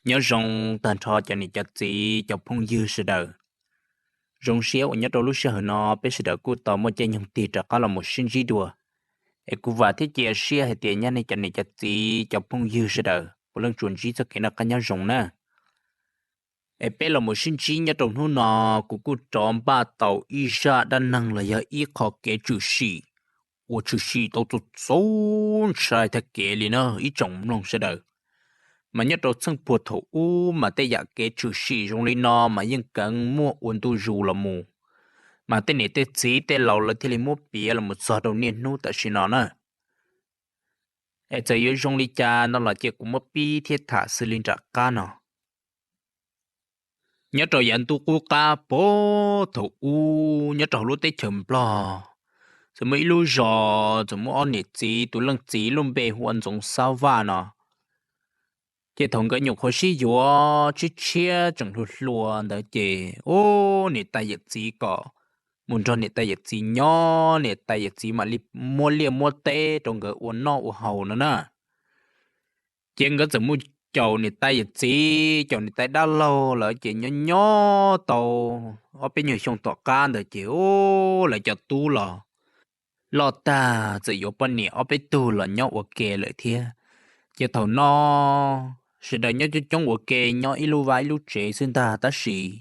Nyob zoo tag nrho cov niam cov txiv cov phooj ywg sawv daws. Zoo siab uas nyob rau lub sij hawm no peb sawv daws kuj tau muaj caij nyoog tig rov qab los mus sib ntsib dua. Es kuv vam thiab cia siab hais tias nyob nej cov niam cov txiv cov phooj ywg sawv daws puav leej tsuas ntsib txoj kev noj qab nyob zoo na. Es peb los mus sib ntsib nyob rau hnub no, kuv kuj rov npaj tau ib zaj dab neeg los yog ib qho kev tshwm sim uas tshwm sim tau txaus ntshai tag kev li na ib tsoom mloog sawv daws. Mas nyob rau txheej puag thaum ub mas tej yam kev tshwm sim zoo li no mas yeej kheev muaj ua ntu zus los mus, mas tej niam tej txiv tej laus lawv thiaj li muab piav los mus txog rau niaj hnub tam sim no na. Es txawm yuav zoo li cas no los cia kuv muab pib thiab tham xws li nram qab no. Nyob rau yav ntuj qub qab puag thaum ub nyob rau hauv lub teb chaws Nplog, txawm muaj ib lub zos txawm muaj ob niam txiv, tus leej txiv lub npe hu ua Ntxoov Xab Vaj no. Ces thaum nkawd nyuam qhuav sib yuav tshiab tshiab tseem hluas hluas ntawd ces ub niam tais yawm txiv kom mus nrog niam tais yawm txiv nyob, niam tais yawm txiv mam li muab liaj muab teb rau nkawd ua noj ua haus no na. Ces nkawd txawm mus caum niam tais yawm txiv, caum niam tais dab laug lawm ces nyob nyob tau ob peb nyuag xyoo tom qab ntawd ces ub lawv cov tub los loj tag txawm yuav poj niam ob peb tug los nyob ua ke lawm thiab. Ces thaum no sawv daws nyob coob coob ua ke nyob ib lub vaj ib lub tsev xwb ntag tab sis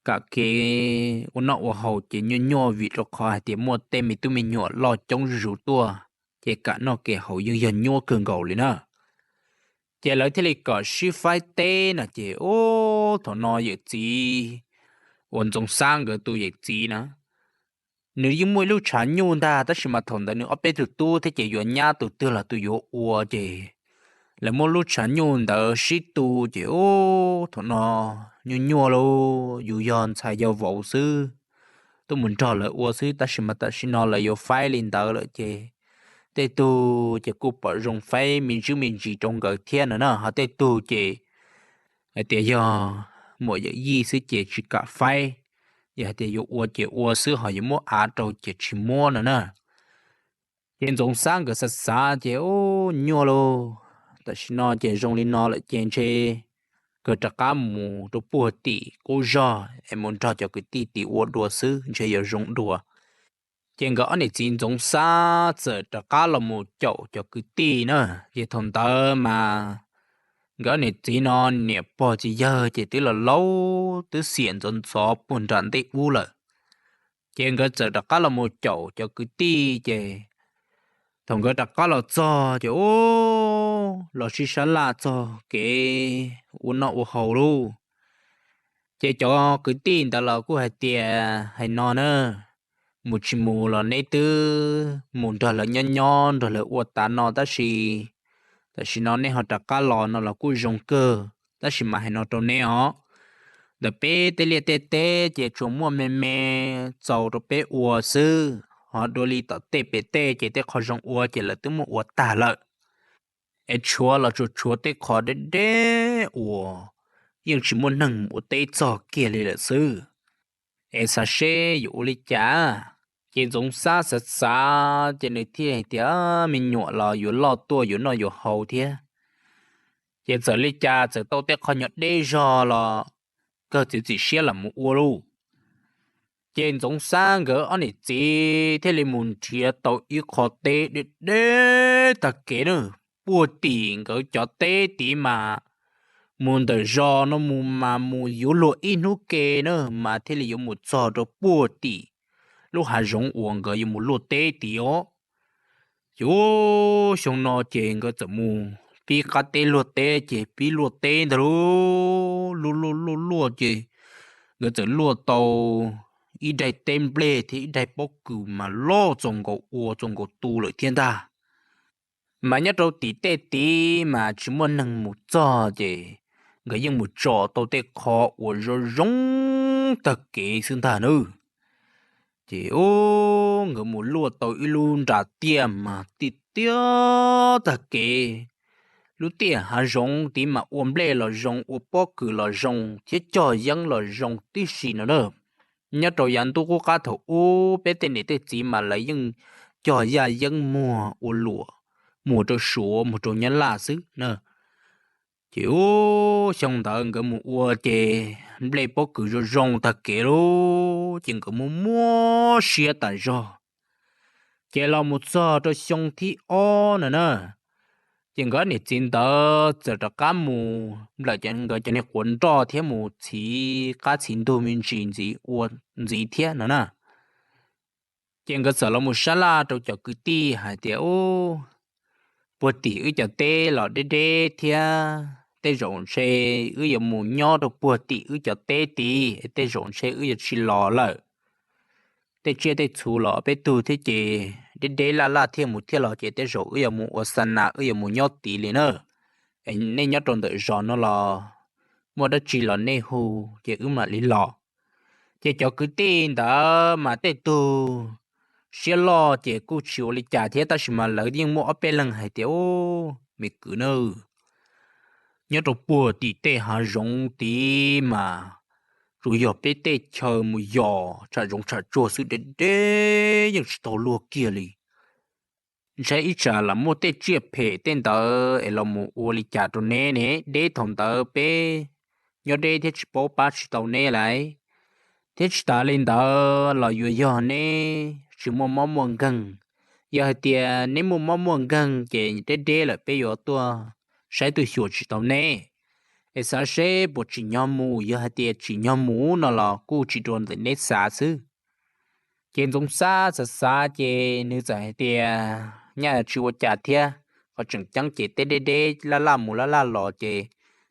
kam kev ua noj ua haus ces nyuaj nyuaj vim rau qhov hais tias muaj tej me tub me nyuam loj coob zuj zus tuaj, ces kam noj kev haus yeej yog nyuaj kawg nkaus li na. Ces lawv thiaj li kom sib faib teb no ces ub thaum no yawm txiv uas Ntxoov Xab nkawd tus yawm txiv na, nws yeej muaj ib lub tshav nyuj ntag tab sis mas thaum ntawd nws ob peb tug tub thiab ces yuav nyab tus twg los tus yuav ua ces lawv muab lub tshav nyuj ntawd sib tu ces ub thaum no nyuaj nyuaj lauj, yus yog ntxhais yog vauv xwb, tuaj mus nrog lawv ua xwb tab sis mas tam sim no lawv yuav faib li ntawd lawm ces tej tug ces kuj pom zoo faib me ntsis me ntsis rau nkawd thiab no na, ho tej tug ces hais tias yog muam yawm yij xwb ces tsis kam faib, yog hais tias yuav ua ces ua xwb ho yuav muab av rau ces tsis muab no na. Ces Ntxoov Xab nkawd xav xav ces ub nyuaj lauj, tam sim no ces zoo li no lawm ces ntshe nkawd rov qab mus rau puag tim qub zog es mus nrog cov kwv tij tim ua dua xwb ntshe yuav zoo dua. Ces nkawd ob niam txiv Ntxoov Xab txawm rov qab los mus caum cov kwv tij na. Ces thaum ntawd mas nkawd ob niam txiv no niam pog txiv yawg ces twb los laus twb xiam ntxov ntxov puag nram ntej ub lawm. Ces nkawd txawm rov qab los mus caum cov kwv tij ces thaum nkawd rov qab los txog ces ub los sib sab laj txog kev ua noj ua haus lauj. Ces cov kwv tij ntawd los kuj hais tias hais no na, mus tsis mus los neb twb mus nrog lawv nyob nyob nrog lawv ua tas no tab sis tam sim no neb ho rov qab los no los kuj zoo kawg tab sis mas hais no rau neb os, ntawm peb tej liaj tej teb ces tsuas muaj me me txaus rau peb ua xwb, ho dua li tom tej pem tej ces tej qhov zoo ua ces lawv twb muab ua tag lawm. Es tshuav los tsuas tshuav tej qhov deb deb uas yeej tsis muaj neeg mus ua teb txog kiag li lawm xwb. Es xav seb yuav ua li cas? Ces Ntxoov Xab xav xav ces nws thiaj hais tias me nyuam los yuav loj tuaj yuav noj yuav haus thiab, ces txawm li cas txawm tau tej qhov nyuag deb zog los kawg txiav txim siab los mus ua lauj. Ces Ntxoov Xab nkawd ob niam txiv thiaj li mus nrhiav tau ib qho teb deb deb tag kev na, puag tim nkawd cov teb tid mas mus ntawm zos no mus mas mus yuav luag ib hnub ke na mas thiaj li yuav mus txog rau puag tim lub hav zoov uas nkawd yuav mus luaj teb tid os. Ces xyoo no ces nkawd txawm mus pib qab teb luaj teb ces pib luaj teb ntag lauj, luaj luaj luaj luaj ces nkawd txawm luaj tau ib daim teb nplej thiab ib daim pob kws mas loj txaus nkaus ua txaus nkaus tu lawm thiab ntag. Mas nyob rau tim tej tid mas tsis muaj neeg mus txog ces nkawd yeej mus tsom tau tej qhov uas zoo zoo tag kev xwb ntag na. Ces nkawd mus luaj tau ib lub nra tiaj mas tiaj tiaj tag kev. Lub tiaj hav zoov tid mas ua nplej los zoo, ua pob kws los zoo thiab cog yeeb los zoo tib si no na. Nyob rau yav ntuj qub qab thaum ub peb tej niam tej txiv mas lawv yeej cog yaj yeeb muag ua luam muag rau Suav muag rau Nyab Laj xwb na. Ces ub, xyoo ntawd nkawd mus ua ces nplej pob kws zoo zoo tag kev lawm, ces nkawd muaj muab siab tas zog. Ces los mus txog rau xyoo thib ob no na, ces nkawd niam txiv ntawd txawm rov qab mus nplawm nkawd cov niag quav nroj thiab mus txhiv qab txhiv ntug me ntsis ntxiv ua ntxiv thiab no na. Ces nkawd txawm los mus sab laj rau cov kwv tij hais tias, Ub, puag tim wb cov teb los deb deb thiab, tej zaum ntshe wb yuav mus nyob rau puag tim wb cov teb tid, tej zaum ntshe wb yuav tsis los lawm. Tej tsiaj tej txhu los peb tug thiab ces deb deb laj laj thiaj mus thiaj los ces tej zaum wb yuav mus ua xa nas wb yuav mus nyob tid li na. Nej nyob rau ntawm zos no los muaj dab tsi los nej hu ces wb mam li los. Ces cov kwv tij ntawd mas tej tug siab loj ces kuj tsis ua li cas thiab, tab sis mas lawv yeej muaj ob peb leeg hais tias, Ub, me kwv na, nyob rau puag tim tej hav zoov tid mas tsuas yog peb tej chaw mus yos tsham zoov tsham tsuag xwb, deb deb yeej tsis tau luag kiag li. Ntshe ib tsam lam muaj tej tsiaj phem tej ntawd es los mus ua li cas rau neb ne, deb thaum ntawd peb nyob deb thiab tsis paub pab tsis tau neb lawm, thiab tsis tas li ntawd los yuav yog neb tsis muaj mob muaj nkeeg. Yog hais tias neb muaj mob muaj nkeeg ces deb deb lawm peb yuav tuaj saib tuaj xyuas tsis tau neb, es xav seb puas tsim nyog mus, yog hais tias tsim nyog mus no los kuj tsis dua ntawm neb xav xwb. Ces Ntxoov Xab xav xav ces nws txawm hais tias, Nyaj tsis ua cas thiab, qhov tseem ceeb ces teb deb deb laj laj mus laj laj los ces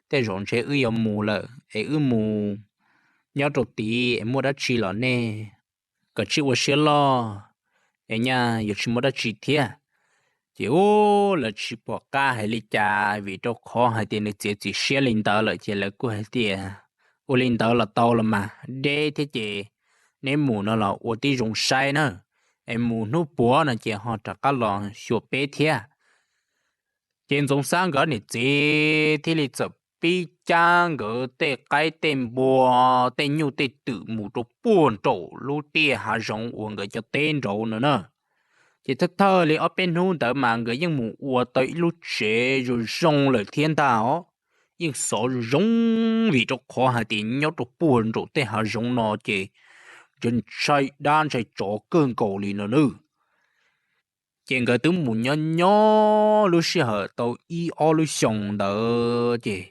tej zaum ntshe wb yuav mus lawm es wb mus nyob rau tid es muaj dab tsi los nej kav tsij ua siab loj, es nyaj yuav tsis muaj dab tsi thiab. Ces ub, lawv tsis pom qab hais li cas vim rau qhov hais tias nws txiav txim siab li ntawd lawm ces lawv kuj hais tias, Ua li ntawd los tau los mas, deb thiab ces neb mus no los ua tib zoo saib na, es mus hnub puav no ces ho rov qab los xyuas peb thiab. Ces Ntxoov Xab nkawd niam txiv thiaj li txawm pib cab nkawd tej qaib tej npua, tej nyuj tej twm mus rau puag nraum lub tiaj hav zoov uas nkawd cov teb nraud no na. Ces thawj thawj li ob peb hnub ntawd mas nkawd yeej mus ua tau ib lub tsev zoo zoo lawm thiab ntag os. Yeej xov zoo zoo vim rau qhov hais tias nyob rau puag nraum tej hav zoov no ces ntshai dab ntshai tsov kawg nkaus li no nawb. Ces nkawd twb mus nyob nyob lub sij hawm tau ib ob lub xyoos ntawd ces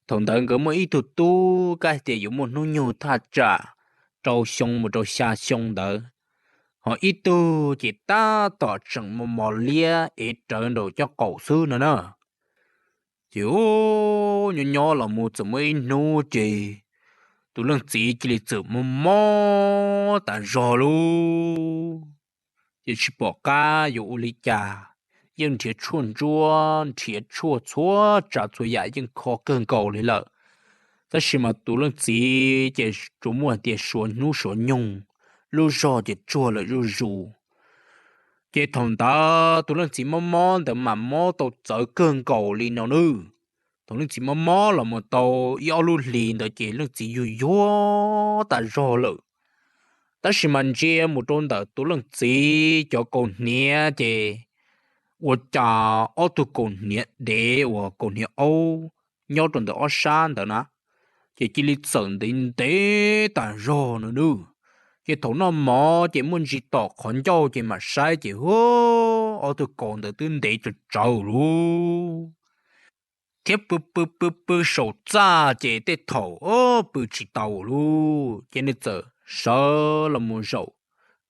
thaum ntawd nkawd muaj ib tug tub kab tias yuav muaj hnub nyoog thaj tsam rau xyoo mus rau xya xyoo ntawd, ho ib tug ces tab tom tseem mos mos liab ev rawv nraum coj qaum xwb no na. Ces nyob nyob los mus txawm muaj ib hnub ces tus leej txiv cia li txawm mob mob tas zog lauj. Ces tsis pom qab yuav ua li cas, yeej nrhiav tshuaj ntsuab nrhiav tshuaj txhua tsav txhua yam yeej kho kawg nkaus li lawm, tab sis mas tus leej txiv ces tsuas muaj hais tias suav hnub suav nyoog, lub zog ces tsuag lawm zuj zus. Ces thaum ntawd tus leej txiv mob mob ntawd mas mob tau txawv kawg nkaus li no nawb. Thaum leej txiv mob mob los mus tau ib ob lub hlis ntawd ces leej txiv yuag yuag tas zog lawm. Tab sis mas ntsia mus rau ntawm tus leej txiv cov kaus hniav ces ua cas ob tug kaus hniav dev uas kaus hniav aub nyob rau ntawm ob sab ntawd na, ces cia li txawm ntev ntev tas zog no nawb. Ces thaum noj mov ces muaj ntsis tom qhov ncauj ces mam saib ces hu, ob tug kaus ntawd twb ntev tsawv tsawv lauj, thiab pw pw pw pw saum txaj ces tej thaum pw tsis tau lauj. Ces nws txawm sawv los mus zaum,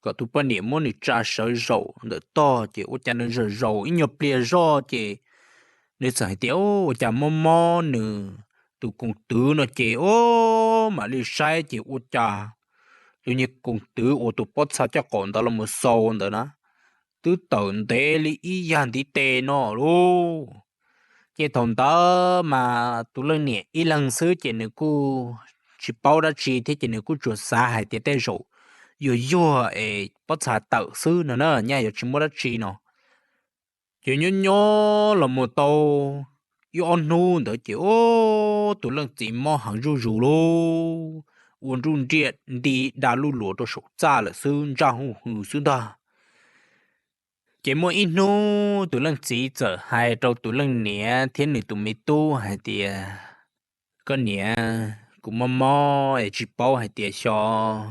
kom tus poj niam muab nws tsa sawv zaum ntawm tog ces ua cas nws zaum zaum ib nyuag pliag zog ces nws txawm hais tias ua cas mob mob nws tus koos twv no ces ua mam li saib ces ua cas tus niag koos twv uas tus pob txha coj qaum ntawd los mus xau ntawd na twb tawm ntev li ib yag ntiv tes no lauj. Ces thaum ntawd mas tus leej niam ib leeg xwb ces nws kuj tsis paub dab tsi thiab ces nws kuj tsuas xav hais tias tej zaum yuag yuag es pob txha tawm xwb no na, nyaj yuav tsis muaj dab tsi no. Ces nyob nyob los mus tau ib ob hnub ntawd ces tus leej txiv mob heev zuj zus lauj, ua nruj nriaj nti da luj luas rau saum txaj lawm xwb, ntsaj huj hwm xwb ntag. Ces muaj ib hnub tus leej txiv txawm hais rau tus leej niam thiab nws tus me tub hais tias, koj niam, kuv mob mob es tsis paub hais tias xyov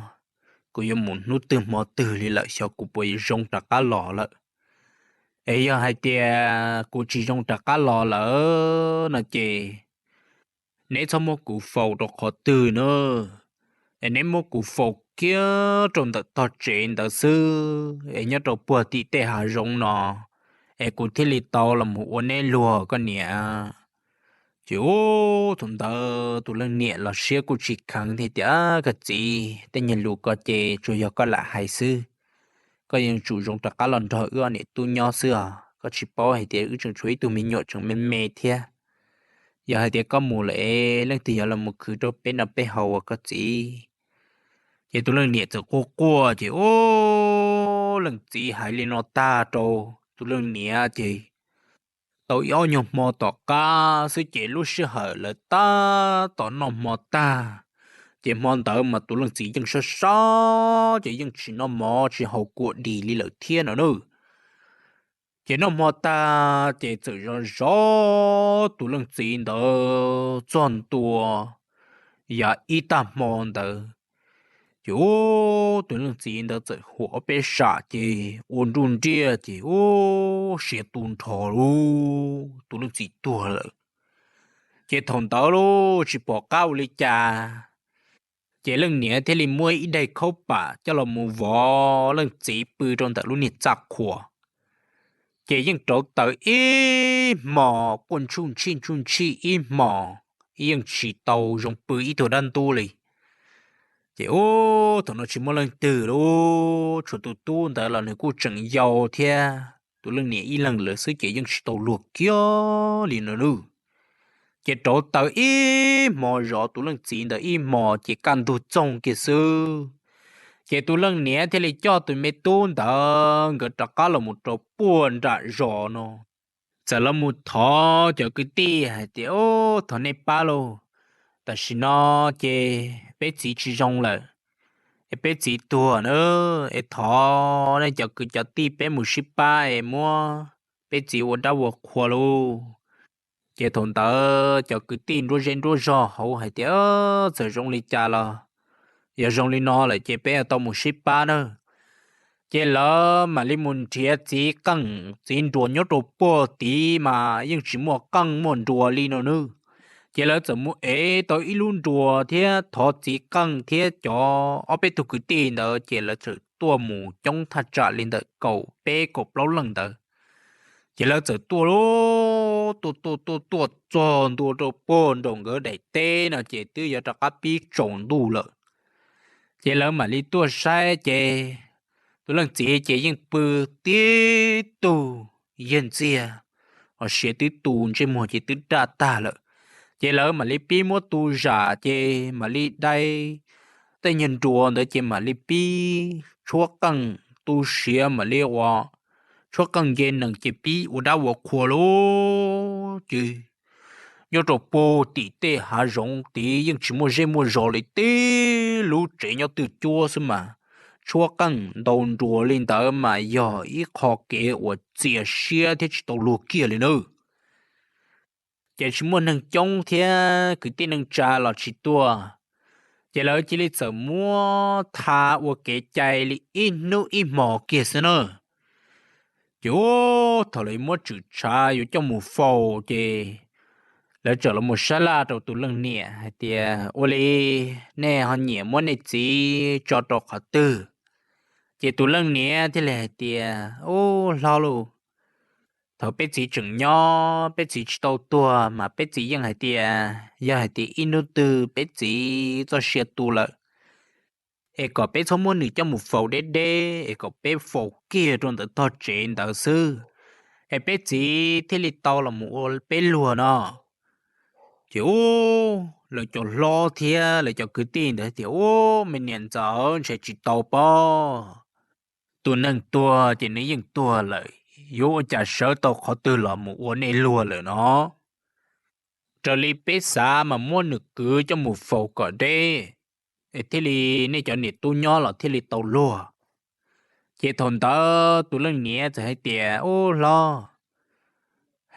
kuv yuav mus hnub twg hmo twg li lawm, xyov kuv puas zoo rov qab los lawm. Es yog hais tias kuv tsis zoo rov qab los lawm no ces neb txhob muab kuv faus rau qhov twg na, es neb muab kuv faus kiag rau ntawm tog tsev ntawd xwb, es nyob rau puag tim tej hav zoov no, es kuv thiaj li tau los mus ua neb luag, koj niam. Ces ub, thaum ntawd tus leej niam los siab kuj tsis kheev thiab tias, koj txiv, tej niag lus ko ces tsuas yog koj lam hais xwb. Koj yeej tsum zoo rov qab los nrog wb ob niam tub nyob xwb os, koj tsis paub hais tias wb tseem tshuav ib tug me nyuam tseem me me thiab. Yog hais tias koj mus lawm es leej twg yuav los mus khwv rau peb noj peb haus as, koj txiv? Ces tus leej niam txawm quaj quaj ces ub, leej txiv hais li no tag rau tus leej niam ces tau ib ob nyuag hmo tom qab xwb ces lub sij hawm lawv tab tom noj hmo tag, ces hmo ntawd mas tus leej txiv yeej sab sab ces yeej tsis noj mov tsis haus kua dis li lawm thiab no na. Ces noj hmo tag ces txawm zov zov tus leej txiv ntawd txog ntua yav ib tag hmo ntawd, ces ub, tus leej txiv ntawd txawm huam ob peb sam ces ua nruj nriaj ces ub, siav tu nrho lawm, tus leej txiv tuag lawm. Ces thaum ntawd los tsis pom qab ua li cas, ces leej niam thiaj li muab ib daig khaub pam coj los mus vov leej txiv pw rau ntawm lub niag txaj qhua. Ces yeej rauv taws ib hmos, quaj ntsuj ntshij ntsuj ntshij ib hmos, yeej tsis tau zoo pw ib tug dab ntub li. Ces ub, thaum no tsis muaj leej twg li, tshuav tus tub ntawd los nws kuj tseem yau thiab, tus leej niam ib leeg lawm xwb ces yeej tsis tau luag kiag li no nawb. Ces rauv taws ib hmos zov tus leej txiv ntawd ib hmos ces kaj ntug txoog kiag xwb. Ces tus leej niam thiaj li coj tus me tub ntawd nkawd rov qab los mus rau puag nram zos no, txawm los mus thov cov kwv tij hais tias, ub, thov nej pab lauj, tam sim no ces peb txiv tsis zoo lawm, es peb txiv tuag na, es thov nej cov kwv cov tij peb mus sib pab es muab peb txiv ua dab ua qhua lauj. Ces thaum ntawd cov kwv tij nruab zej nruab zog hauv hais tias, txawm zoo li cas los yog zoo li no lawm ces peb tau mus sib pab na. Ces lawv mam li mus nrhiav txiv qeej txiv nruas nyob rau puag tid mas yeej tsis muaj qeej muaj nruas li no nawb. Ces lawv txawm mus ev tau ib lub nruas thiab thov txiv qeej thiab cov ob peb tug kwv tij ntawd ces lawv txawm tuaj mus coob thaj tsam li ntawm kaum peb kaum plaub leej ntawd. Ces lawv txawm tuaj, tuaj tuaj tuaj tuaj txog ntua rau puag nraum nkawd daim teb no ces twb yuav rov qab pib tsaus ntuj lawm. Ces lawv mam li tuaj saib ces tus leej txiv ces yeej pw tib tug yag ntxiag, ho siav twb tu, ntsej muag ces twb daj tag lawm. Ces lawv mam li pib muab tu zam ces mam li dai tej nyuag nruas ntawd ces mam li pib tshuab qeej tu siav, mam li ua tshuab qeej nce nees ces pib ua dab ua qhua lauj. Ces nyob rau puag tim tej hav zoov tid yeej tsis muaj zej muaj zos li, tib lub tsev nyob twj cuab xwb mas tshuab qeej ntaus nruas li ntawd mas yog ib qho kev uas txias siab thiab tsis tau luag kiag li nawb. Ces tsis muaj neeg coob thiab kwv tij neej tsa los tsis tuaj, ces lawv cia li txawm muab tha ua kev cai li ib hnub ib hmos kiag xwb na. Ces ub, thaum lawv muab tswm tshav yuav coj mus faus ces lawv txawm los mus sab laj rau tus leej niam hais tias, ua li nej ho nyiam muab nej txiv tso rau qhov twg? Ces tus leej niam thiaj li hais tias, ub, hlob lauj, thaum peb txiv tseem nyob peb txiv tsis tau tuag mas peb txiv yeej hais tias yog hais tias ib hnub twg peb txiv txoj sia tu lawm es kom peb txhob muab nws coj mus faus deb deb, es kom peb faus kiag rau ntawm tog tsev ntawd xwb, es peb txiv thiaj li tau los mus ua peb luag no. Ces ub, lawv cov hlob thiab lawv cov kwv tij ntawd tias, ub, me niam ntxawm, ntshe tsis tau pob. Tus neeg tuag ces nws yeej tuag lawm, yuav ua cas sawv tau qhov twg los mus ua nej luag lawm no? Raws li peb xav mas muab nws kwv coj mus faus kom deb, es thiaj li nej cov niam tub nyob los thiaj li tau luag. Ces thaum ntawd tus leej niam txawm hais tias, Ub hlob,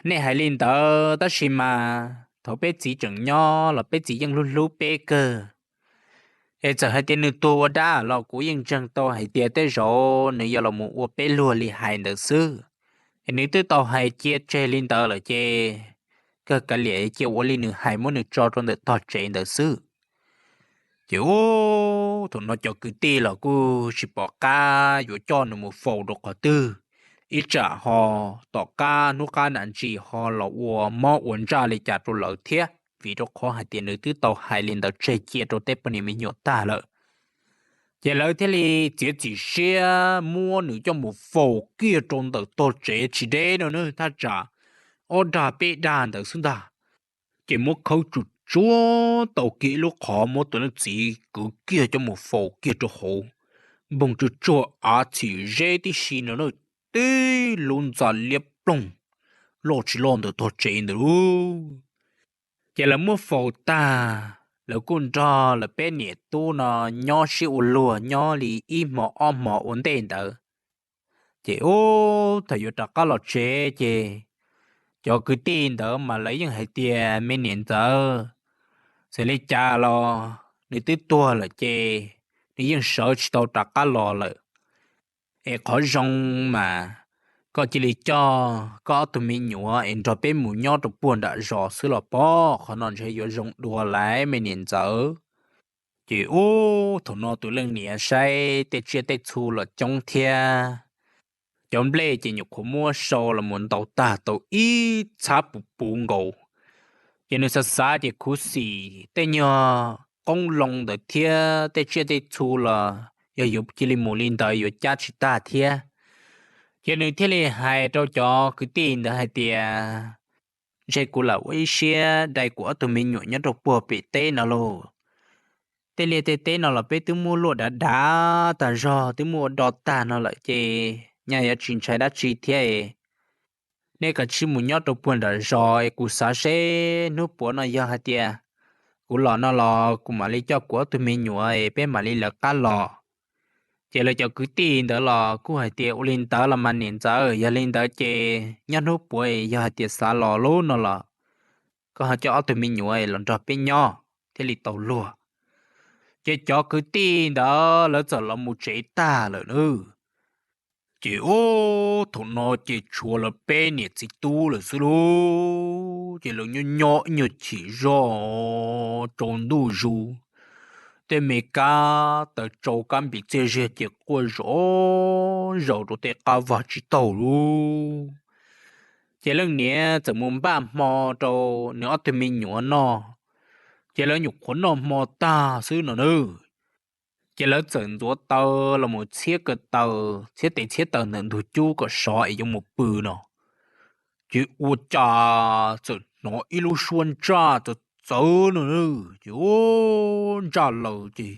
nej hais li ntawd tab sis mas thaum peb txiv tseem nyob los peb txiv yeej hlub hlub peb kawg. Es txawm hais tias nws tuag ua dab los kuv yeej ntseeg tau hais tias tej zaum nws yog los mus ua peb luag li hais ntawd xwb. Es nws twb tau hais cia tseg li ntawd lawm ces kawg kav liam cia ua li nws hais muab nws tso rau ntawm tog tsev ntawd xwb. Ces ub, thaum no cov kwv tij los kuj tsis pom qab yuav coj nws mus faus rau qhov twg, ib tsam ho tom qab hnub qab nam ntsis ho los ua mob ua ntsaj li cas rau lawv thiab, vim rau qhov hais tias nws twb tau hais li ntawd tseg cia rau tej poj niam me nyuam tag lawm. Ces lawv thiaj li txiav txim siab muab nws coj mus faus kiag rau ntawm tog tsev tsis deb no na, thaj tsam ob dag peb dag ntawd xwb ntag. Ces muab khawb tsuj tsuag tau kiag ib lub qhov, muab tus leej txiv kwv kiag coj mus faus kiag rau hauv, npoog tsuj tsuag av txhim zeb tib si no na, tib lub ntxa liab ploog loj tsis loj ntawm tog tsev ntawd lauj. Ces lawv muab faus tag, lawv kuj nrog lawv peb niam tub no nyob sib ua luag nyob li ib hmo ob hmo ua ntej ntawd. Ces ub, thaum yuav rov qab los tsev ces cov kwv tij ntawd mas lawv yeej hais tias, Me niam ntxawm, txawm li cas los nws twb tuag lawm ces nws yeej sawv tsis tau rov qab los lawm. Es qhov zoo mas koj cia li coj koj ob tug me nyuam es nrog peb mus nyob rau puag nram zos xwb los pob, qhov no ntshe yuav zoo dua lawm me niam ntxawm. Ces ub, thaum no tus leej niam saib tej tsiaj tej txhu los coob thiab, cov nplej ces nyuam qhuav muab sau los mus ntaus tag tau ib txhab puv puv nkaus. Ces nws xav xav ces khuv xim tej nyuag qoob loo ntawd thiab tej tsiaj tej txhu los yog yuav cia li mus li ntawd yuav cab tsis tag thiab. Ces nws thiaj li hais rau cov kwv tij ntawd hais tias, Ntshe kuv lam ua ib siab dai kuv ob tug me nyuam nyob rau puag pem teb no lauj. Tej liaj tej teb no los peb twb muab luaj dav dav tag zog twb muab ua do tag no lawm ces nyaj yuav tsis ntshai dab tsi thiab. Nej kav tsij mus nyob rau puag nram zos es kuv xav seb hnub puav no yog hais tias kuv los no los kuv mam li coj kuv ob tug me nyuam es peb mam li lawv qab los. Ces lawv cov kwv tij ntawd los kuj hais tias, Ua li ntawd los mas niam ntxawm, yog li ntawd ces nyob hnub puav yog hais tias xav los lub no los koj ho coj ob tug me nyuam los nrog peb nyob thiaj li tau luag. Ces cov kwv tij ntawd lawv txawm los mus tsev tag lawm na. Ces ub, thaum no ces tshuav lawv peb niam txiv tub lawm xwb lauj. Ces lawv nyob nyob ib nyuag chim zog tsaus ntuj zus, tej me kab taws tsau kab npis txiaj ziag ces quaj zom zaws rau tej qab vag tsis taug lauj. Ces leej niam txawm mus npaj hmo rau nws ob tug me nyuam noj, ces lawv nyuam qhuav noj hmo tag xwb no na. Ces lawv txawm ntxuav taws los mus txhiab ko taw, txhiab tes txhiab taw ntawm ntug cub kom sov es yuav mus pw no. Ces ua cas txawm hnov ib lub suab ntsaj txawv txawv no, ces ua ntsaj lawm ces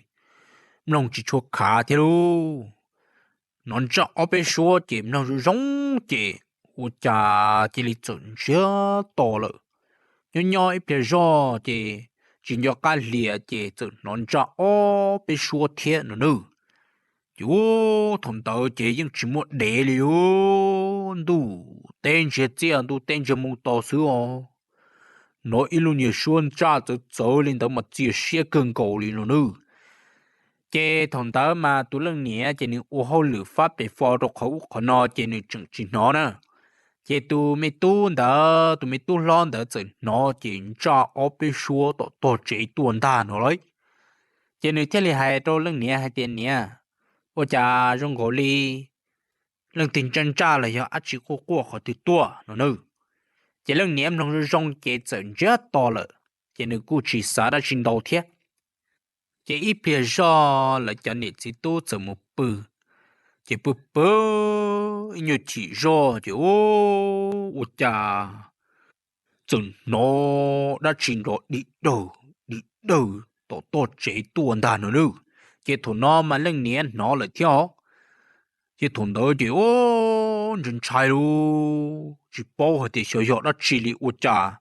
mloog tsis tshua khav thiab lauj. Hnov ntsaj ob peb suab ces mloog zoo zoo ces ua cas cia li txawm ntsiag to lawm. Nyob nyob ib pliag zog ces tsis nco qab hlias ces txawm hnov ntsaj ob peb suab thiab no nawb. Ces ua thaum ntawd ces yeej tsis muaj dev li, ntuj teb ntsiag txiaj ntuj teb ntsiag moo to xwb os. Hnov ib lub niag suab ntsaj txawv txawv li ntawd mas txias siab kawg nkaus li no nawb. Ces thaum ntawd mas tus leej niam ces nws ua hauj lwm fab pes fo rau qhov ub qhov no ces nws tseem tsis hnov na. Ces tus me tub ntawd, tus me tub hlob ntawd txawm hnov ces ntsaj ob peb suab tom tog tsev tuaj ntag no lauj. Ces nws thiaj li hais rau leej niam hais tias, Niam, ua cas zoo nkaus li leej twg ntsaj ntsaj los yog dab tsi quaj quaj qhov twg tuaj no nawb? Ces leej niam mloog zoo zoo ces txawm ntsiag to lawm, ces nws kuj tsis xav dab tsi ntau thiab. Ces ib pliag zog lawv cov niam txiv tub txawm mus pw, ces pw pw ib nyuag chim zog ces ua cas txawm hnov dab tsi nrov dim dawg dim dawg tom tog tsev tuaj ntag no nawb. Ces thaum no mas leej niam hnov lawm thiab os. Ces thaum ntawd ces ua ntshai ntshai lauj, tsis paub hais tias xyov yog dab tsi li ua cas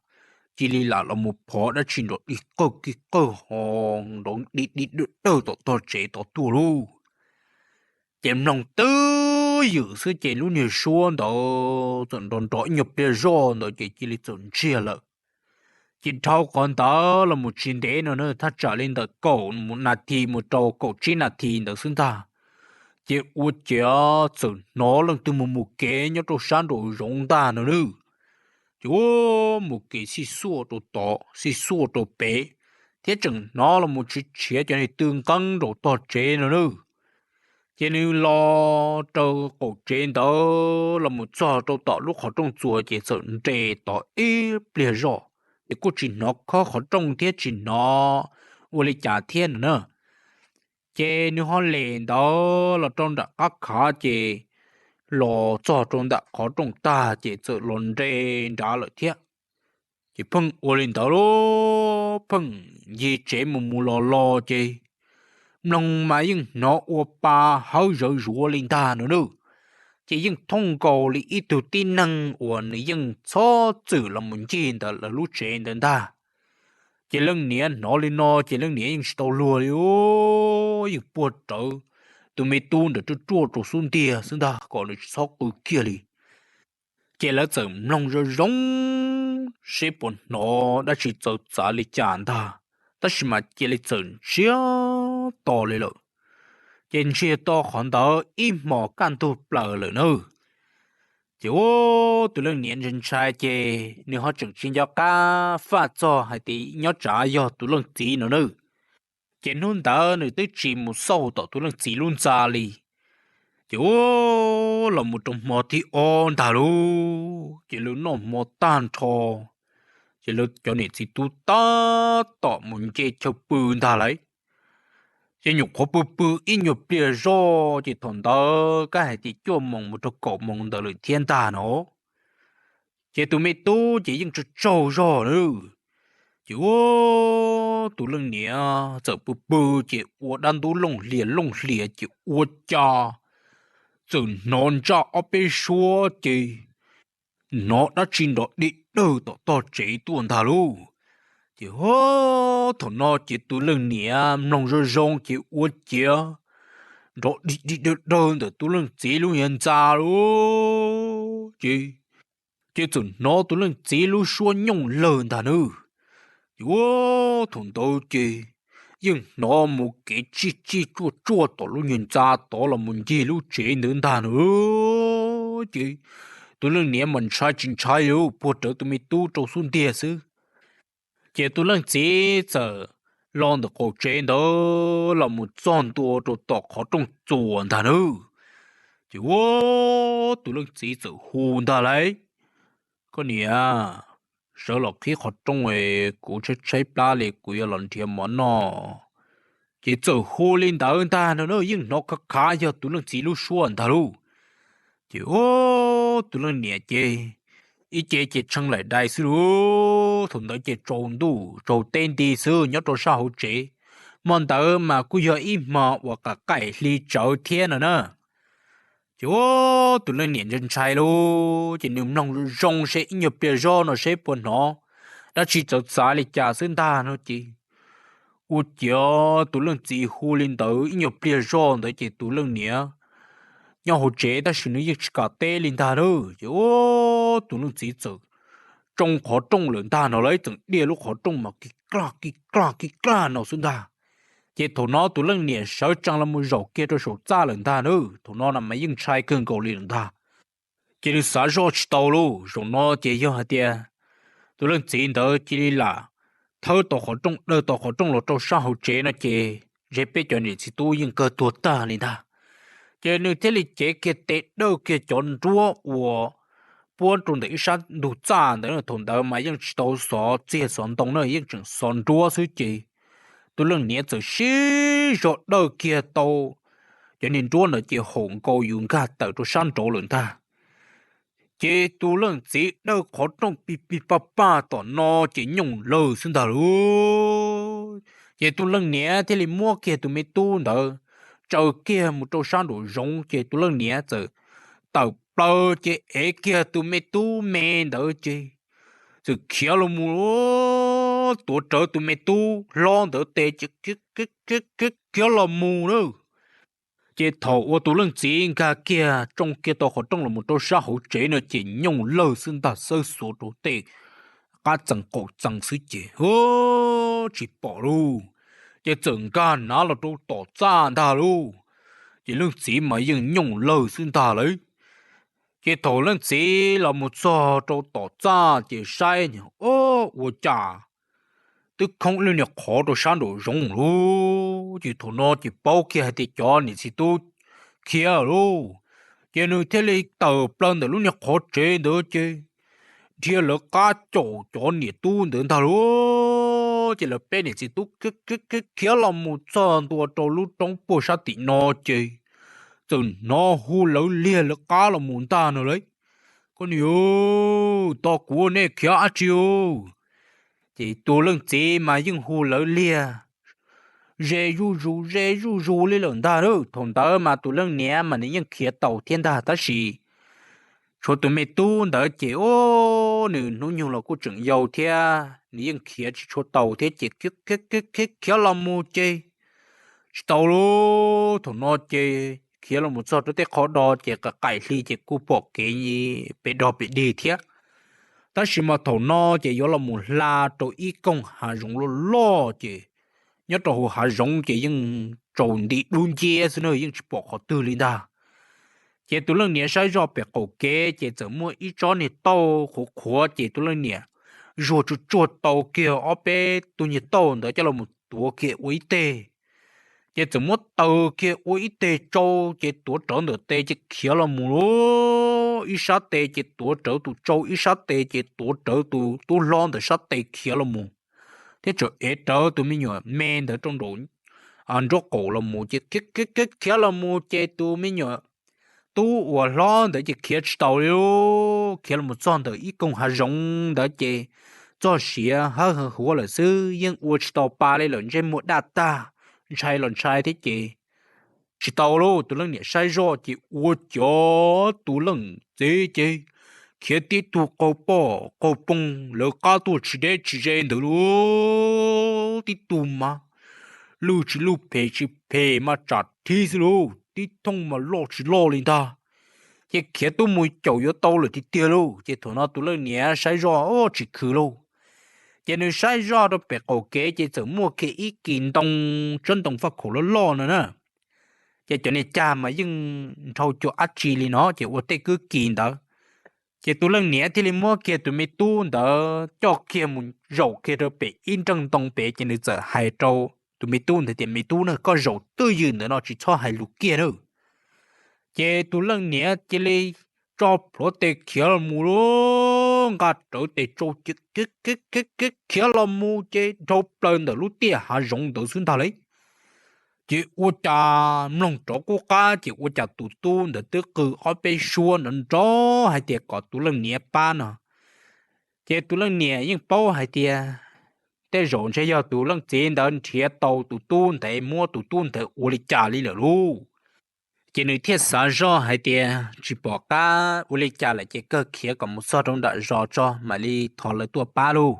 cia li lam los mus phov dab tsi nrov dim qawg kig qawg ho nrov dim dim dawg dawg tom tog tsev tod tuaj lauj. Ces mloog twb ywm xwb ces lub niag suab ntawd txawm nrov nrov ib nyuag pliag zoj ntawd ces cia li txawm ntsiag lawm. Ces dhau qhov ntawd los mus tsis ntev no na, thaj tsam li ntawm kaum nas this mus rau kaum tsib nas this ntawd xwb ntag, ces ua ciav txawm hnov leej twg mus mus kev nyob rau sab nraum zoov ntag no nawb. Ces mus kev xij xuaj rau tod xij xuaj rau pem, thiab tseem hnov los mus tshiav tshiav cov niag tw nqeeb nraum tog tsev no nawb. Ces nws los rau qaum tsev ntawd los mus txog rau tom lub qhov rooj txuas ces txawm nres tod ib pliag zoj, ces kuj tsis hnov khob qhov rooj thiab tsis hnov ua li cas thiab no na. Ces nws ho lem ntawd los rau nram qab khav ces los txog rau nram qhov rooj tag ces txawm los nres nrad lawm thiab. Ces pheej ua li ntawd lauj, pheej ncig tsev mus mus los los ces mloog mas yeej hnov ua pa hawb zawv zuav li ntag no nawb. Ces yeej thooj nkaus li ib tug tib neeg uas nws yeej txhob txwm los mus ncig ntawm lawv lub tsev ntawd ntag. Ces leej niam hnov li no ces leej niam yeej tsis tau luag li, yeej puag rawv tus me tub ntawd ruaj ruaj rau xub ntiag xwb ntag kom nws tsis txhob qw kiag li. Ces lawv txawm mloog zoo zoo seb puas hnov dab tsi txawv txav li cas ntag, tab sis mas cia li txawm ntsiag to li lawm. Ces ntsiag to qhov ntawd ib hmos kaj ntug plaws lawm nawb. Ces ua tus leej niam ntshai ntshai ces nws ho tseem tsis nco qab faj txog hais tias nyob tsam yog tus leej txiv no nawb. Ces hnub ntawd nws twb tsis mus xauj tom tus leej txiv lub ntxa li. Ces ua los mus rau hmo thib ob ntag lauj, ces lawv noj hmo tag nrho, ces lawv cov niam txiv tub tab tom mus nce chaw pw ntag lauj. Ces nyuam qhuav pw pw ib nyuag pliag zoj ces thaum ntawd kab hais tias cuaj moos mus rau kaum moos ntawd lawm thiab ntag no. Ces tus me tub ces yeej tsaug tsaug zog lawm. Ces ua tus leej niam txawm pw pw ces ua dab ntub looj hlias looj hlias ces ua cas txawm hnov ntsaj ob peb suab ces hnov dab tsi nrov dig dawg tom tog tsev tuaj ntag lauj. Ces thaum no ces tus leej niam mloog zoo zoo ces ua ciav nrov dig dig dawg dawg ntawm tus leej txiv lub niag ntxa lauj. Ces, ces txawm hnov tus leej txiv lub suab nyooj lawg ntag nawb. Ces ua thaum ntawd ces yeej hnov mus kev tsij tsij tsuaj tsuaj tom lub niag ntxa tod los mus ncig lub tsev ntawd ntag nawb. Ces tus leej niam mas ntshai tsis ntshai li, puag rawv tus me tub rau xub ntiag xwb. Ces tus leej txiv txawm los ntawm qaum tsev ntawd los mus txog ntua rau tom qhov rooj txuas ntag nawb. Ces ua tus leej txiv txawm hu ntag lauj, koj niam, sawv los qhib qhov rooj, kuv tshaib tshaib plab li kuv yuav los nrhiav mov noj. Ces txawm hu li ntawd ntag no na, yeej hnov khav khav yog tus leej txiv lub suab ntag lauj. Ces ua tus leej niam ces ib ce ces tshee laim dais xwb lauj. Thaum ntawd ces tsaus ntuj tsaus teb nti xwb nyob rau sab hauv tsev. Hmo ntawd mas kuj yog ib hmo uas qaim qaim hli tsawv thiab no na. Ces ua tus leej niam ntshai ntshai lauj, ces nws mloog zoo zoo seb ib nyuag pliag zog no seb puas hnov dab tsi txawv txav li cas xwb ntag no ces ua ciav tus leej txiv hu li ntawd ib nyuag pliag zog ntawd ces tus leej niam nyob hauv tsev tab sis nws yeej tsis kam teb li ntag na. Ces ua tus leej txiv txawm tsoo qhov rooj lawm ntag no, lawv txawm diaj lub qhov rooj mas kis klaj kis klaj kis klaj no xwb ntag. Ces thaum no tus leej niam sawv tsees los mus zaum kiag rau saum txaj lawm ntag na. Thaum no na mas yeej ntshai kawg nkaus li lawm ntag. Ces nws xav zoj tsis tau lauj, zaum no ces yog hais tias tus leej txiv ntawd cia li lam thawb tau qhov rooj, dawj tau qhov rooj los rau sab hauv tsev no ces ntshe peb cov niam txiv tub yeej kawg tuag tag li ntag. Ces nws thiaj li cev kiag tes dawj kiag cov nruab uas puab rau ntawm ib sab ntug txaj ntawd, thaum ntawd mas yeej tsis tau xov txiag xov ntoo na, yeej tseem xov nruab xwb ces tus leej niam txawm sib zog dawj kiag tau cov niag nruab ntawd ces haum nkaus yus nkag tawm rau sab nraud lawm ntag. Ces tus leej txiv dawj qhov rooj pig pig paj paj tom no ces nyooj lawg xwb ntag lauj. Ces tus leej niam thiaj li muab kiag tus me tub ntawd tsaws kiag mus rau sab nraum zoov, ces tus leej niam txawm tawm plaws ces ev kiag tus me tub me ntawd ces txawm khiav los mus, tuav rawv tus me tub hlob ntawd tes ces khiav los mus na. Ces thaum uas tus leej txiv nkag kiag tsoo kiag tau qhov rooj los mus rau sab hauv tsev no ces nyooj lawg xwb ntag, xawb xuav rau tej qab txee qaum txee xwb ces tsis pom lauj. Ces txawm nkag nav los rau tom txaj ntag lauj. Ces leej txiv mas yeej nyooj lawg xwb ntag lauj. Ces thaum leej txiv los mus txog rau tom txaj ces saib, o, ua cas twb khoob lub niag qhov rau sab nraum zoov lauj. Ces thaum no ces paub kiag hais tias cov niam txiv tub khiav lauj. Ces nws thiaj li tawm plaws ntawm lub niag qhov tsev ntawd ces dhia lawv qab caum cov niam tub ntawd ntag lauj. Ces lawv peb niam txiv tub khiav los mus txog ntua rau lub roob puag sab tim no ces txawm hnov hu lawv liag lawv qab los mus ntag no lauj. Koj niam, tos kuv, nej khiav dab tsi os? Ces tus leej txiv mas yeej hu lawv liag ze zuj zus ze zuj zus li lawm ntag. Thaum ntawd mas tus leej niam mas nws yeej khiav tau thiab ntag, tab sis tshuav tus me tub ntawd ces, o, nws hnub nyoog los kuj tseem yau thiab, nws yeej khiav tsis tshua tau thiab ces khiav khiav khiav los mus ces tsis tau lauj. Thaum no ces khiav los mus txog rau tej qhov do ces qaim hli ces kuj pom kev pes dog pes dig thiab. Tab sis mas thaum no ces yuav los mus hla rau ib koog hav zoov loj loj ces nyob rau hauv hav zoov ces yeej tsaus nti dub nciab xwb na, yeej tsis pom qhov twg li ntag. Ces tus leej niam saib zoj pem qaum kev ces txawm muaj ib tsob niag tauj qhuav qhuav ces tus leej niam zuag tsuag tsuag tau kiag ob peb tug niag tauj ntawd coj los tuav kiag ua ib teg. Ces txawm muab taws kiag ua ib teg tsau ces tuav rawv ntawm tes ces khiav los mus lauj. Ib sab tes ces tuav rawv tus tsau, ib sab tes ces tuav rawv tus tub hlob ntawm sab tes khiav los mus, thiab tseem ev rawv tus me nyuam me ntawd rau nraum nraub qaum los mus ces khiav khiav khiav los mus ces tus me nyuam tub uas hlob ntawd ces khiav tsis tau li lauj. Khiav los mus txog ntawm ib koog hav zoov ntawd ces txog siav hawb hawv huav lawm xwb, yeej ua tsis tau pa li lawm, ntsej muag daj tag, ntshai los ntshai thiab ces tsis tau lauj. Tus leej niam saib zoj ces ua cas tus leej txiv ces khiav tib tug qaug poj qaug poog lawv qab tuaj tsis deb tsis ze ntawd lauj. Tib tug mas lwj tsis lwj phem tsis phem mas tsam thib xwb lauj, tib thooj mas loj tsis loj li ntag. Ces khiav tuaj mus caum yuav tau lawm tiag tiag lauj. Ces thaum no tus leej niam saib zoj tsis khwv lauj. Ces nws saib zoj rau pem qaum kev ces txawm muaj kiag ib kis ntoo, tsob ntoo faj khaum loj loj no na. Ces cov niag cag mas yeej nrhau cuag dab tsi li no ces ua tej kwb kis ntawd. Ces tus leej niam thiaj li muab kiag tus me tub ntawd coj kiag mus zaum kiag rau pem ib nreej ntoo pem ces nws txawm hais rau tus me tub ntawd tias, Me tub na, koj zaum twj ywm ntawm no tsis txhob hais lus kiag na. Ces tus leej niam cia li tso plhuav tes khiav los mus lauj, nqa rawv tes tsau khiav los mus ces dhau plaws ntawm lub tiaj hav zoov ntawd xwb ntag lauj. Ces ua cas mloog rov qub qab ces ua cas tus tub ntawd twb qw ob peb suab nrov nrov hais tias kom tus leej niam pab no. Ces tus leej niam yeej paub hais tias tej zaum ntshe yog tus leej txiv ntawd nrhiav tau tus tub ntawd, muab tus tub ntawd ua li cas li lawm lauj. Ces nws thiaj xav zoj hais tias tsis pom qab ua li cas lawm ces kawg khiav kom mus txog rau nram zos tso mam li thov lawv tuaj pab lauj.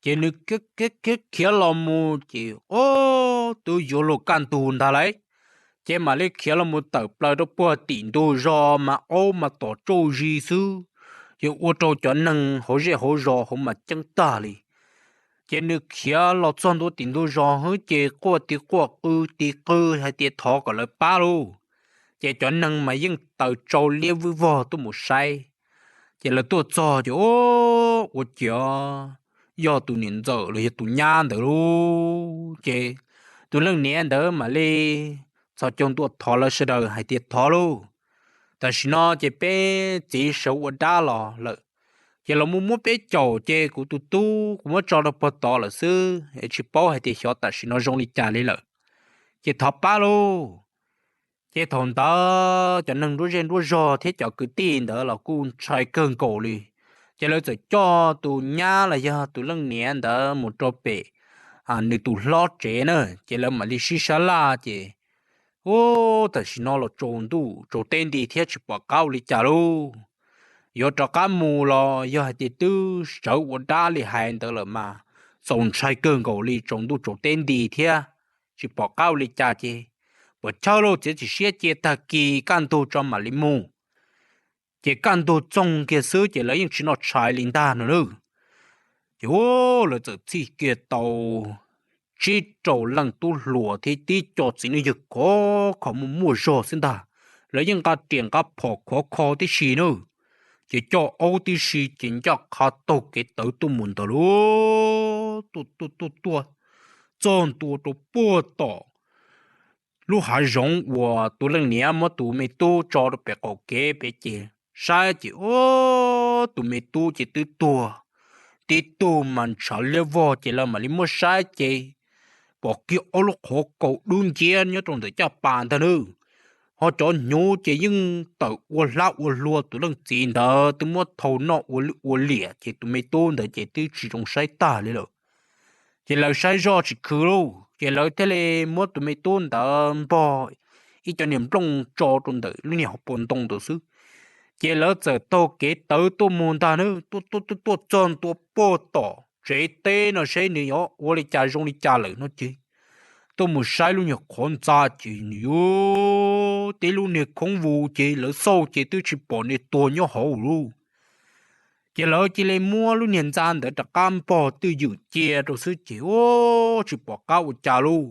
Ces nws khiav khiav khiav los mus ces ob twb yuav luag kaj ntug ntag lauj. Ces mam li khiav los mus tawm plaws rau puag tim ntug zos mas aub mas tom tsauj zis xwb, ces ua rau cov neeg hauv zej hauv zos hauv mas ceeb tag li. Ces nws khiav los txog ntua tim ntug zos hwb ces quaj tis quaj qw tis qw hais tias thov kom lawv pab lauj. Ces cov neeg mas yeej taws tsau liab vwj vog tuaj mus saib. Ces lawv tuaj txog ces ua ciav yog tus niam ntxawm los yog tus nyab ntawd lauj. Ces tus leej niam ntawd mam li txhos caug ntua thov lawv sawv daws hais tias thov lauj, tam sim no ces peb txiv sawv ua dab los lawm, ces los mus muab peb caum ces kuv tus tub kuv muab tso rau puag tod lawm xwb es tsis paub hais tias xyov tam sim no zoo li cas li lawm, ces thov pab lauj. Ces thaum ntawd cov neeg nruab zej nruab zog thiab cov kwv tij ntawd los kuj ntshai kawg nkaus li. Ces lawv txawm coj tus nyab los yog tus leej niam ntawd mus rau pem nws tus hlob tsev na, ces lawv mam li sib sab laj ces, ub, tam sim no los tsaus ntuj tsaus teb nti thiab tsis pom qab ua li cas lauj. Yuav rov qab mus los yog hais tias twb sawv ua dab li hais ntawd lawm mas txaus ntshai kawg nkaus li, tsaus ntuj tsaus teb nti thiab tsis pom qab ua li cas ces Puas chawj lauj, txiav txim siab cia tag kis kaj ntug tso mam li mus. Ces kaj ntug txoog kiag xwb ces lawv yeej tsis noj tshais li ntag no na. Ces lawv txawm txhij kiag tau tsib rau leej tub hluas thiab tib co txiv neej yawg khov kho muaj muaj zog xwb ntag. Lawv yeej nqa riam nqa phom khov kho tib si na. Ces coj aub tib si ces ncaj qha taug kev tawv tuaj mus ntawd lauj. Tuaj tuaj tuaj tuaj txog ntua rau puag tom lub hav zoov uas tus leej niam muab tus me tub tso rau pem qaum kev pem ces saib ces ub, tus me tub ces twb tuag, tib tug mas ntshav liab vog ces lawv mam li muab saib ces pom kiag ob lub qhov kaus dub nciab nyob rau ntawm caj pas ntag na. Ho cov hnyuv ces yeej tawm ua hlab ua hlua tus leej txiv ntawd twb muab thau noj ua lwj ua liam ces tus me tub ntawd ces twb tsis zoo saib tag li lawm. Ces lawv saib zoj tsis khwv lauj, ces lawv thiaj li muab tus me tub ntawd npog ib cov niag nplooj tso rau ntawm lub niag hauv paus ntoo ntawd xwb. Ces lawv txawm taug kev tawv tuaj mus ntag na, tuaj tuaj tuaj tuaj txog ntua puag tom tsev teb no seb nws yuav ua li cas zoo li cas lawm no ces tuaj mus saib lub nyuag qhov ntxa ces nws yuav tib lub niag khoob vus ces lawv xauj ces twb tsis pom niag tuag nyob hauv lauj. Ces lawv cia li muab lub niag ntxa ntawd rov qab npog twj ywm cia rau xwb ces ub, tsis pom qab ua cas lauj.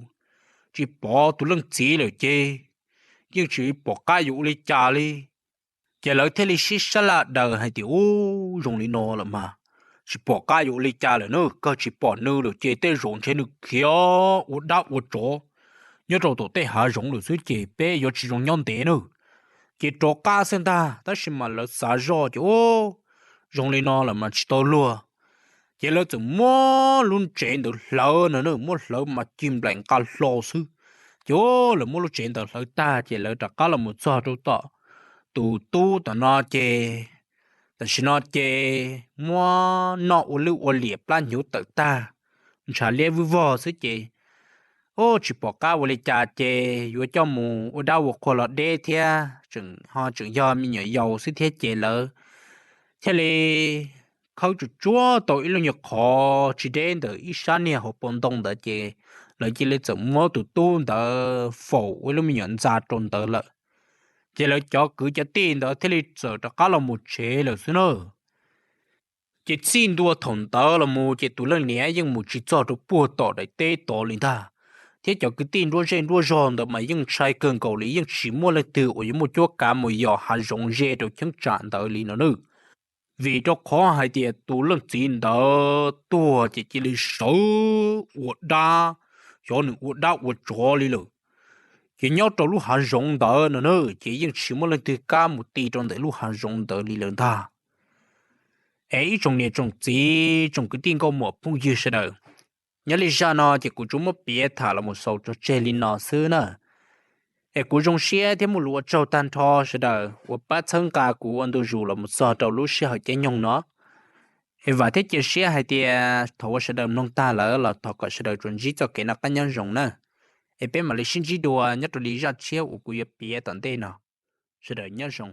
Tsis pom tus leej txiv lawm ces yeej tsis pom qab yuav ua li cas li. Ces lawv thiaj li sib sab laj daws hais tias ub, zoo li no lawm mas tsis pom qab yuav ua li cas lawm na, kawg tsis pom nws lawm ces tej zaum ntshe nws khiav ua dab ua tsov nyob rau tom tej hav zoov lawm xwb ces peb yuav tsis zoo nyob ntev na. Ces rov qab xwb ntag, tab sis mas lawv xav zoj ces ub, zoo li no lawm mas tsis tau luag. Ces lawv txawm muab lub tsev ntawd hlawv no na, muab hlawv mas cig nplaim nqa hlo xwb. Ces lawv muab lub tsev ntawd hlawv tag ces lawv rov qab los mus txog rau tom tus tub tom no ces tam sim no ces muab noj ua lwj ua liam plab hnyuv tawm tag, ntshav liab vwj vog xwb ces ub, tsis pom qab ua li cas ces yuav coj mus ua dab ua qhua los deb thiab tseem ho tseem yog me nyuam yaus xwb thiab ces lawv thiaj li khawb tsuj tsuab tau ib lub nyuag qhov tsis deb ntawm ib sab niag hauv paus ntoo ntawd ces lawv cia li txawm muab tus tub ntawd faus ua ib lub me nyuam ntxa rau ntawd lawm. Ces lawv cov kwv cov tij ntawd thiaj li txawm rov qab los mus tsev lawm xwb na. Ces txij ntua thaum ntawd los mus ces tus leej niam yeej mus tsis txog rau puag tom daim teb tod li ntag, thiab cov kwv tij nruab zej nruab zog ntawd mas yeej ntshai kawg nkaus li, yeej tsis muaj leej twg uas yuav muaj cuab kav mus yos hav zoov ze rau cheeb tsam ntawd li no na. Vim rau qhov hais tias tus leej txiv ntawd tuag ces cia li sawv ua dab, xyov nws ua dab ua tsov li lawm. Ces nyob rau lub hav zoov ntawd no na ces yeej tsis muaj leej twg kam mus ti rau ntawm lub hav zoov ntawd li lawm ntag. Es ib tsoom niam tsoom txiv tsoom kwv tij nkauj muam phooj ywg sawv daws, nyob li zaj no ces kuv tsuas muab piav tham los mus xaus tso tseg li no xwb na. Es kuv zoo siab thiab muaj lus ua tsaug tag nrho sawv daws uas pab txhawb nqa kuv ua ntu zus los mus txog rau lub sij hawm caij nyoog no. Es vam thiab cia siab hais tias thaum uas sawv daws mloog tag lawm los thov kom sawv daws tsuas ntsib txoj kev noj qab nyob zoo na. Es peb mam li sib ntsib dua nyob rau li zaj tshiab uas kuv yuav piav tom ntej no. Sawv daws nyob zoo.